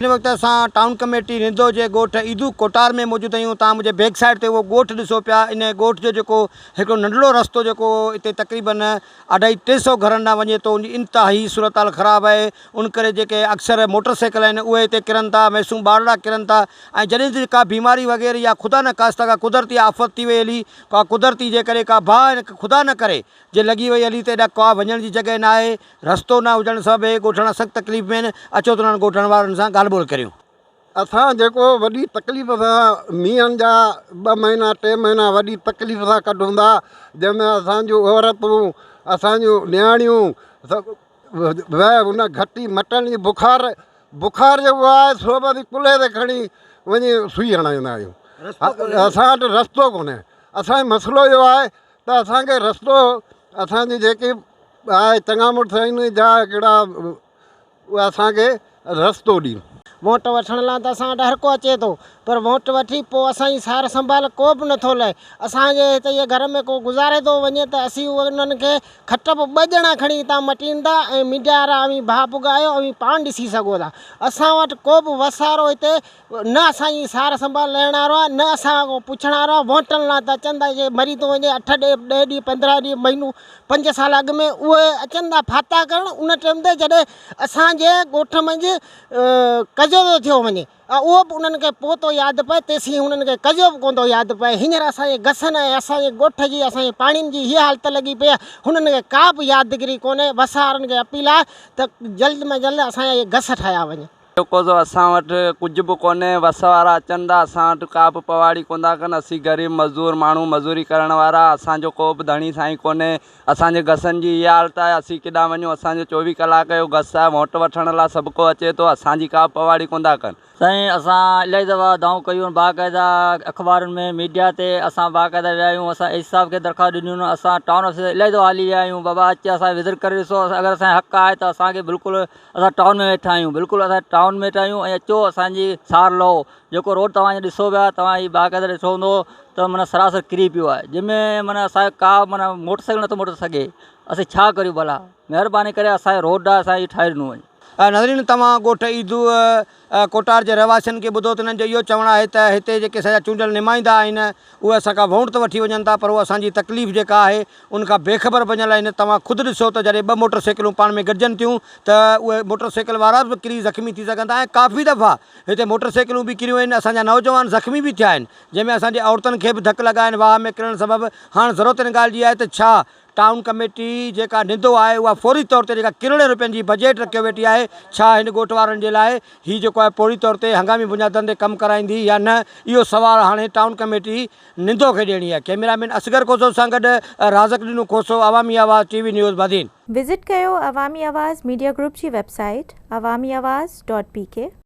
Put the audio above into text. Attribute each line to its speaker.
Speaker 1: هن وقت اسان ٽائون ڪميٽي رندو جي ڳوٺ عيدو ڪوٽار ۾ موجود آهيون توهان منهنجي بيڪ سائيڊ تي اهو ڳوٺ ڏسو پيا ان ڳوٺ جو جيڪو هڪڙو ننڍڙو رستو جيڪو اتي تقريبن اڍائي 300 گهرن ڏانهن وڃي ٿو ان جي انتهائي صورتحال خراب آهي ان ڪري جيڪي اڪثر موٽر سائيڪل آهن اهي اتي ڪرن ٿا محسوم ٻارڙا ڪرن ٿا ۽ جڏهن به ڪا بيماري وغيره يا خدا نه خواست ڪا قدرتي آفت ٿي وئي هلي ڪا قدرتي جي ڪري ڪا باهه خدا نه ڪري جي لڳي وئي هلي ته ايڏا ڪا وڃڻ جي جڳهه نه آهي رستو نه هجڻ سبب اهي ڳوٺاڻا سخت تڪليف ۾ آهن، اچو ته انهن ڳوٺاڻن وارن سان ڳالهه ٻولهه ڪريون.
Speaker 2: اسان جيڪو وڏي تڪليف سان مينهن جا ٻه مهينا ٽي مهينا وڏي تڪليف سان ڪڍون ٿا جنهن ۾ اسان جون عورتون اسان جون نياڻيون سڀ ان گهٽي مٽن جي بخار بخار جيڪو آهي سو به اسين ڪلهي تي کڻي وڃي سئي هڻائيندا آهيون اسان وٽ رستو ڪونهي اسان جو مسئلو اهو آهي ته اسان کي رستو اسان جي جيڪي آهي چڱا مڙس آهن جا ڪهڙا اهي اسان کي رستو ڏين.
Speaker 3: ووٽ وٺڻ لاء ته اسان وٽ هر ڪو اچي ٿو پر ووٽ وٺي پوء اسان جي سار سنڀال ڪو به نٿو لهي. اسان جي هتي جي گهر ۾ ڪو گذاري ٿو وڃي ته اسين انهن کي کٽ به ٻه ڄڻا کڻي هتان مٽين ٿا ۽ ميڊيا وارا اوهين ڀاء پڳا آهيو اوهين پاڻ ڏسي سگهو ٿا. اسان وٽ ڪو به وسارو هتي نه اسان جي سار سنڀال لهڻ وارو آهي نه اسان کان ڪو پڇڻ وارو آهي ووٽن لاء ته اچن ٿا جي مري ٿو وڃي اٺ ڏينهن ڏهه ڏينهن 15 ڏينهن مهينو 5 سال اڳ ۾ اهي اچن ٿا فاتحه ڪرڻ ان ٽيم تي جڏهن اسان جي ڳوٺ منجهه قضيو ٿو ٿيو وڃي اهو به انهن کي پوء ٿو ياد پئي تيسين انهن کي قضيو به ڪونه ٿو ياد پئي هينئر اسان جي گسن ۽ اسان جي ڳوٺ جي اسان جي پاڻين جي هيء حالت لڳي پئي آهي هنن کي ڪا به يادگيري ڪونهي وس وارن کي اپيل آهي ته جلد ۾ جلد اسان جا اهي گس ٺاهيا وڃن.
Speaker 4: ڪوزو اسان وٽ ڪجهه به ڪونهي، وس وارا اچن ٿا، اسان وٽ ڪا به پواڙي ڪونه ٿا ڪن، اسين غريب مزدور ماڻهو مزوري ڪرڻ وارا، اسان جو ڪو به ڌڻي سائين ڪونهي، اسان جي گسن جي اها حالت آهي، اسين ڪيڏانهن وڃون، اسان جو 24 ڪلاڪ جو گس آهي، ووٽ وٺڻ لاء سڀ ڪو اچي ٿو، اسان جي ڪا به پواڙي ڪونه ٿا ڪن.
Speaker 5: سائين اسان الاهي دفعا دانهون ڪيون آهن باقاعده اخبارن ۾ ميڊيا تي اسان باقاعده ويا آهيون اسان ايس صاحب کي درخواست ڏنيون آهن اسان ٽائون آفيس الاهي دفعا هلي ويا آهيون بابا اچ اسان وزٽ ڪري ڏسو اگر اسان جو حق آهي ته اسان کي بلڪل اسان ٽائون ۾ ويٺا آهيون بلڪل اسان ٽائون ۾ ويٺا آهيون ۽ اچو اسان جي سار لهو جيڪو روڊ توهان ڏسو پيا توهان هي باقاعده ڏٺو هوندو ته معنيٰ سراسر ڪري پيو آهي جنهن ۾ معنيٰ اسان جو ڪا معنيٰ موٽر سائيڪل نٿو موٽي سگهي اسين ڇا ڪريون ڀلا مهرباني ڪري اسان جو روڊ آهي اسان کي ٺاهي ڏنو وڃي.
Speaker 1: ناظرين توهان ڳوٺ عيدو ڪوٽار جي رهواسين کي ٻڌو ته انهن جو اهو چوڻ آهي ته هتي جيڪي اسان جا چونڊيل نمائندا آهن اهي اسان کان وونٽ ته وٺي وڃن ٿا پر اهي اسان جي تڪليف جيڪا آهي ان کان بي خبر بنيل آهن توهان خود ڏسو ته جڏهن ٻه موٽر سائيڪلون پاڻ ۾ گڏجن ٿيون ته اهي موٽر سائيڪل وارا به ڪري زخمي ٿي سگهن ٿا ۽ ڪافي دفعا هتي موٽر سائيڪلون به ڪريون آهن اسان جا نوجوان زخمي به ٿيا آهن جنهن ۾ اسان جي عورتن کي به ڌڪ لڳا آهن واهه ۾ ڪرڻ سبب هاڻ ضرورت ان ڳالهه جي آهي ته ڇا ٽائون ڪميٽي جيڪا نندو آهي اها فوري طور تي جيڪا ڪروڙين روپين جي بجيٽ رکيو ويٺي آهي ڇا هن ڳوٺ وارن جي لاء هي جيڪو آهي فوري طور تي هنگامي بنيادن تي ڪم ڪرائيندي يا نه اهو سوال هاڻي ٽائون ڪميٽي نندو کي ڏيڻي آهي ڪئميرا مين اصغر کوسو سان گڏ رازق ڏنو کوسو عوامي آواز ٽي وي نيوز بدين.
Speaker 6: وزٽ ڪيو عوامي آواز ميڊيا گروپ جي web site Awami Awaz dot P K.